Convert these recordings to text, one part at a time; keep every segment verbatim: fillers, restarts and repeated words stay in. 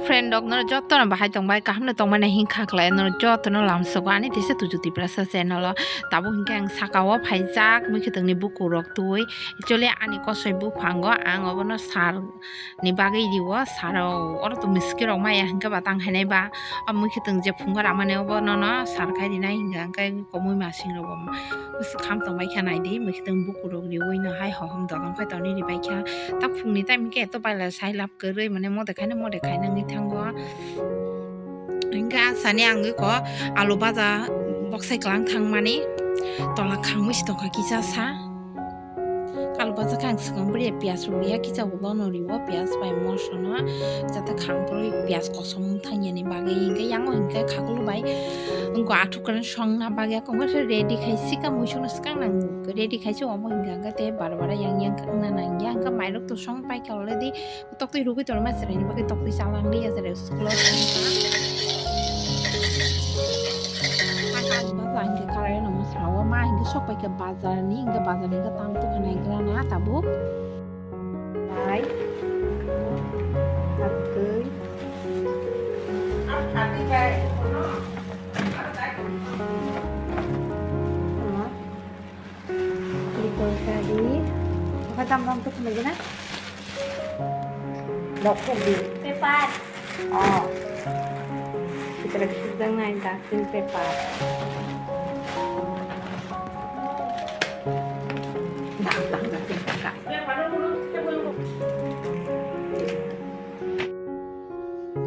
Friend rok, norok jotono bahai tongbai, kaham no tongmani hinkha khlai, norok jotono lamsogo ani teisa Tuju Tiprasa channel o. Tabuk hinkhe ang saka o phaijak, mui khwtwng ni buku rok twi. Actually ani kosoi buphango ang obono sar ni bagwi rio, sar o oro to miski rok maya hinkhe ba tang hainai ba. O mui khwtwng je phungo ramani obo nono sar khai rinai hinkhe, hinkhe komui masing rok bo bwswk kham tongbai kha naidi, mui khwtwng buku rok riwi no hai hohom dodong khai tongni ribai kha. Tak phungni time hinkhe eto baila sai lab kwrwi mane mode khaina mode khaina wngwi thango. Hinkhe asani ang iko alu baja boksai kwlang thangmani tola khangwi si tongkha kisa sa. Alu baja khe ang swkang bwrwi piyaj rwya kisa ulo no riwo piyaj bai moso no jata khang pore piyaj kosom thangya ni bagwi hinkhe yango hinkhe khakulu bai wngkha athuk kwran songna bagwi ako wngkha ready khai sika muisung no swkang nang ready khai se omo hinkha hinkhe te bara bara yang yang wngna nangya hinkhe mairok to song paikha already. Toktwi rugwi tongo ma chwraini bagwi toktwi chalang liya chwrai school o thangkha. Hai hai bazar hinkhe kalaio nangma sao ma hinkhe sok paikha bazarni hinkhe bazarni hinkhe tam tongkha naigrana tabuk. Bai. Atwi. Iko tadi. Apa tam tam tu kena gina? Dokter di. Paper. Oh. Kita lagi sedang naik daging paper. Dah, dah, dah, dah, dah.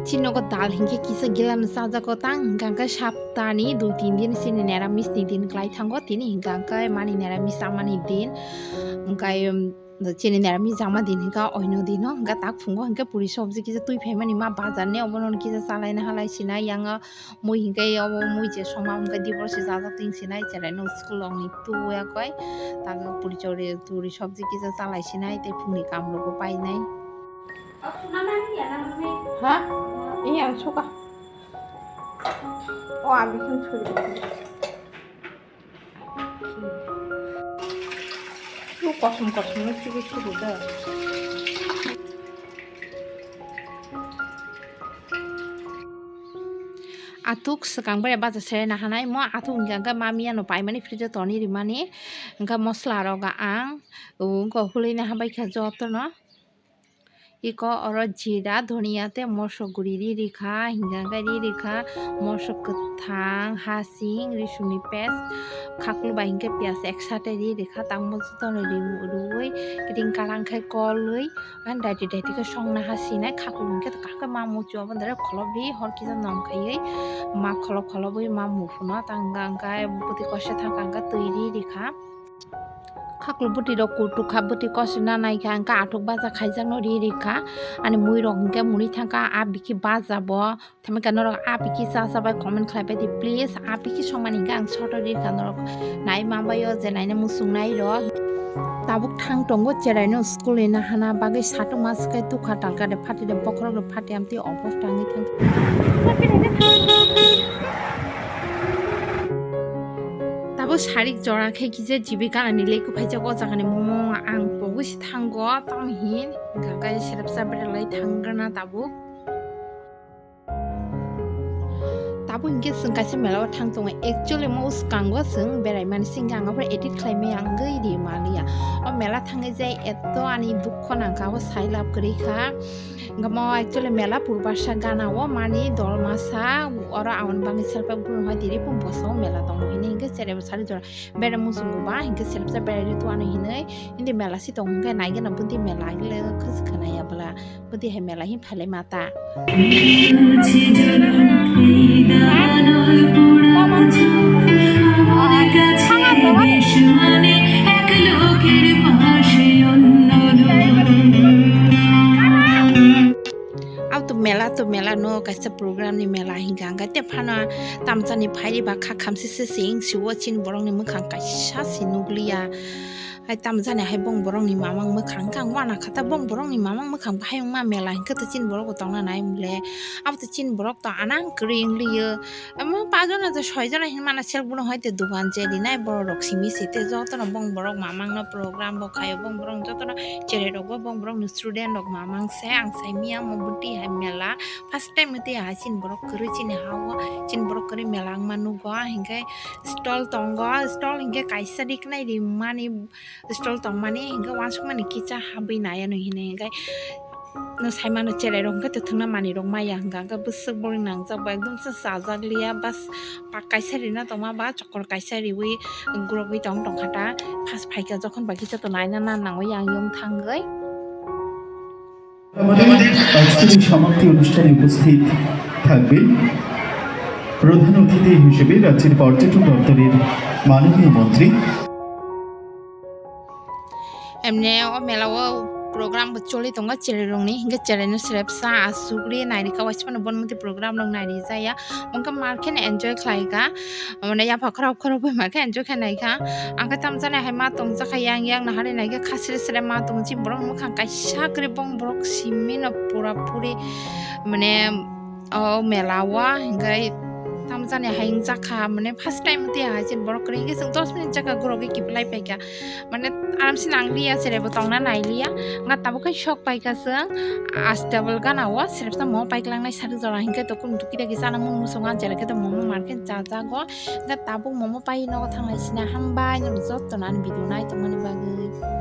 Chini nogo dal hinkhe kisa gila no chajago tang, hinkha khe saptani dui tin din chini neramis ni din kwlai thango, tini hinkha khe mani neramis chamani din, hinkhe, um, chini neramis chama din hinkha oino dino, hinkha tak phungo hinkhe puri sobji kisa twi phaimani ma bazar ni obono kisa chalaina halai sinai yang o mui hinkhe obo mui je soma hinkhe dibor se chajak ting sinai cheraino school rok ni tuya koi, tak puri chori turi sobji kisa chalai sinai tei phungni kam rok bo painai. Ha? Iya, ang suka. Oh, abis ang suri. Lu kosom kosom lu sigi sigi da. Atuk swkang bai bacha se na hanai mo atuk hingka hingka mami ano paimani fridge o toni rimani hingka mosla rok ang wngkha hului na habai kha joto no. Iko oro jira, dhoniya tei mosok guri ri rikha, hingka khe ri rikha mosok kwthang, hasing, risumni paste, khaklu bai hingke piyaj eksa tei ri rikha, tamo jotono ri-, ruui ring karang khai kolwi, ani daiti daiti khe songna ha sinai, khaklu hingke kha khe ma muchung obo dare kholobri hor kisa nong khaiwi ma kholob kholobwi ma muphunno tang hingka hingke bwtwi kosa thangkha hingke twi ri rikha. Khaklu bwtwi rok kutuk kha, bwtwi koso na nai kha, hingke athuk baja khaijak no ri ri kha. Ani mui rok hingke muni thang kha, a bikhi baja bo. Tamo khe norok a bikhi cha cha bai comment khlai pai di please. A bikhi songmani hingke ang short o ri kha norok nai ma bai o je naina muchung nai rok. Tabuk thang tongo cherai no school ni nahana bagwi satung ma swkhe tukha talka de phati de bokhorok de phati amtwi obos tangwi thang. Tabuk sarik jora khe kisa G B Kalani lekhu phaijak o jaga ni momo ang pogwi se thango tamo hin hingka khe serepsa bera lai thang rwna tabuk. Tabuk hingke chwng kaisa mela o thang tongo, actually mo swkango chwng berai mani singkhe ang aphuru edit khlai maya wngwi ri maliya. O mela thangwi jai eto ani dukho nangkha, abo sai lab kwrwi kha. Hingke mo actually mela purbarsa gana o mani dol masa oro aboni bagwi selpak brum hai tiri pum bosong mela tongo hini hingke cherai bo sari jora bere muchungo ba hingke selpsa berai ri tuano hinui hindi mela si tongo hingke naigena bundi mela agile khwsi khwnaya bwla bundi hai mela hin phalai mata. Abo to mela to mela no kaisa program ni mela hingka hingka te phano tamsa ni phairi ba kha khamsi se sing siwo chini borok ni mwkhang kaisa se nukliya. Hai tamo jani hai bong borok ni mamang mwkhang kha wngma na kha ta bong borok ni mamang mwkhang hai wngma mela hinkhe to chini borok bo tongna nai mole. Abo to chini borok to anang kwrwi wng liyo. Amo pajono je soijono hinmana self bono hoite dogan je rinai borok rok simi site jotono bong borok mamangno program bo khaio bong borok jotono cherai rok bo bong borok ni student rok mamang se ang sai miya mo bwtwi hai mela first time twi hai chini borok kwrwi chini ha o chini borok kwrwi mela wngma nugo hinkhe stall tongo stall hinkhe kaisa riknai rimani stall tongmani hinkhe uansukmani kisa habwi nai ano hinwi hinkhe. No saimano cherai rok hwnkhe to thwngna manwi rok maya hwnkha hwnkhe bwswk boring nangjak bai ekdom se chajak liya bas pak kaisa rina tongma ba chokor kaisa riwi gurogwi tong tongkha ta phas phaikha jokhon bai kisa to naina na nangwi yang yong thangwi. আমাদের আজকের এই সমাপ্তি অনুষ্ঠানে উপস্থিত থাকবেন প্রধান অতিথি হিসেবে রাজ্যের পর্যটন দপ্তরের মাননীয় মন্ত্রী। Emne o mela o program bo choli tongo cherai rokni hinkhe cherai no srepsa asugri nairika waisa phano bonmoti program rok nairi jaya wngkha mar kheno enjoy khlaika mane yapha khorok khorok bai ma khe enjoy khe naikha angkhe tamjani hai ma tongjakha yang yang nahari naikhe khasri sre ma tongo chini borok mwkhang kaisa kwrwi bong borok simi no pura puri mane o mela o hinkhe tamjani hai wngjakha mane first time tei hai chini borok kwrwi hinkhe chwng dos minute jaka gurogwi kiphilai paikha. Mane aram se nang liya, cherebo tongna nai liya. Nga tabuk khe sok pai kha chwng, as double gana o, serep sa mo pai klang nai sarik jora hinkhe to kun tuki dagi chana mun musung an jera khe to momo mar khe cha jago. Nga tabuk momo pai nogo thang nai sina hambai nang jotto nan video nai tongmani bagwi.